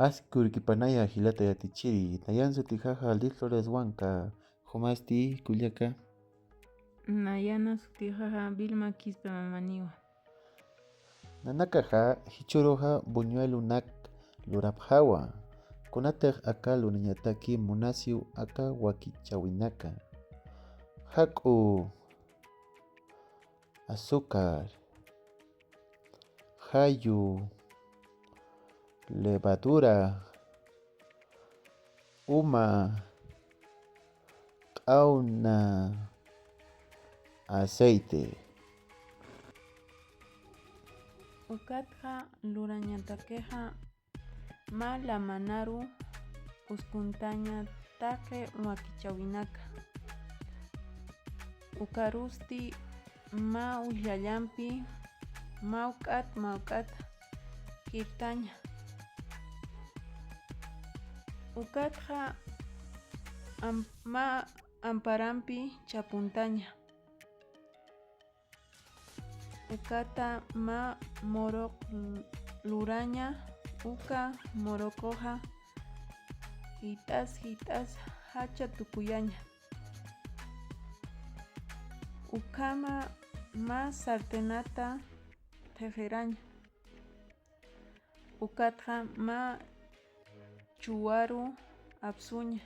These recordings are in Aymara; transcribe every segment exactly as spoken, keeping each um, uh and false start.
Aski urkipanaya jilata yatichiri, nayan sutijaja Liz Flores Huanca, jumasti kullaka. Nayana sutijaja Vilma Quispe Mamaniwa. Nanakaxa jichhüruxa buñuelonak lurapxawa, kunatix aka lurañataki munasiw aka wakichäwinaka. Jak'u, azúcar, jayu, levadura, uma, q'awna, aceite. Ukatxa lurañatakixa mä lamanaru uskuntaña taqi wakichäwinaka. Ukarusti mä ujllallampi mawk'at mawk'at kirtaña. Ukatxa am-, mä amparampi chapuntaña. Ukata mä muruq luraña, uka muruquxa jit'as jit'as jacha tukuyaña. Ukhama mä sartenata thixiraña. Ukatxa mä chuwaru apsuña.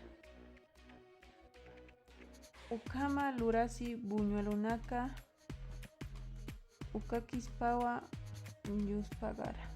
Ukhama lurasi buñuelonaka, ukakispawa lluspagara.